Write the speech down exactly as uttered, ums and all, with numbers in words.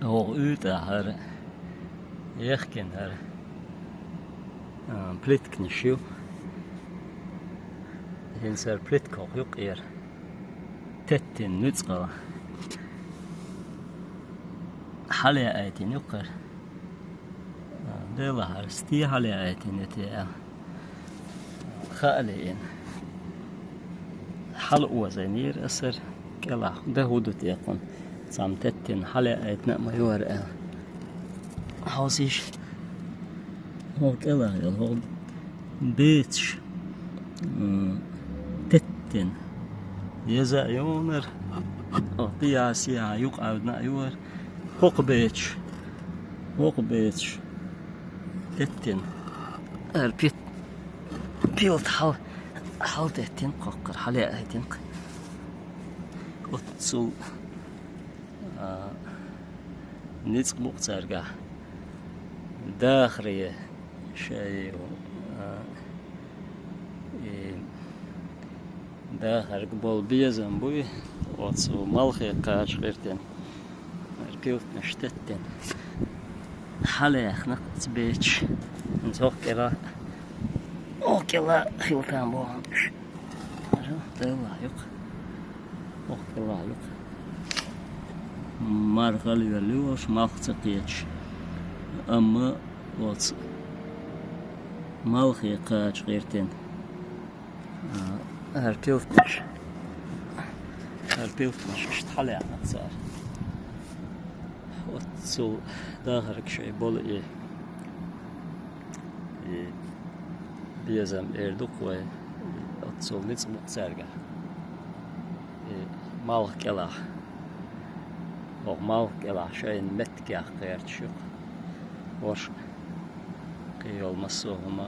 ХӀокху уьйтӀахь хӀара яхкина хӀара, а, плитканаш ю. ХӀинца хӀара плитках юкъера теттина нуьцкъала. Хьалаайтина юкъера. А, делахь хӀара стий хьалаайтина те аьлла. Хаа лиъна. Хьала озийнера аса хӀара кӀелахь. Дан хӀун ду те кхунна? Цхьамма теттина хьалаайтина а ма ю хӀара аьлла. Хьовсийша. ХӀокху кӀелахь йолу, хӀокху бецаш, м, теттина. Еза а йонара. ХӀокху дехьа-сехьа юкъа Ӏаьвдина а ю хӀара. ХӀокху бецаш. ХӀокху бецаш. Теттина. ХӀара пит-, пилта хьал-, хьалтеттина кхоккхура, хьалаайтина кху. Оццул, а, ницкъ бу-кх цаьргахь. Дахаре шайн, а, и дахарга болу безам буй, оцу малхе кхача гӀиртина. ХӀара пилтанаш теттина. Хьалаяьхна-кх оцу бецаш. ХӀинца хӀокху кӀелахь, хӀокху кӀелахь хила там боху уьш. ХӀара делахь юкъа. ХӀокху кӀелахь юкъа. Марха лелла ю уьш, малх ца кхеташ. Амма оцу малхе кхача гӀиртина. А, хӀара пилтанаш. ХӀара пилтанаш иштта хьалаяьхна цара. Оццул дахарг шайн болу и, и безам эр ду-кх вай, оццул ницкъ бу-кх цаьргахь. И малх кӀелахь. ХӀокху малх кӀелахь шайна меттиг яккха гӀерташ ю-кх. ХӀорш кхин йолу массо а хӀума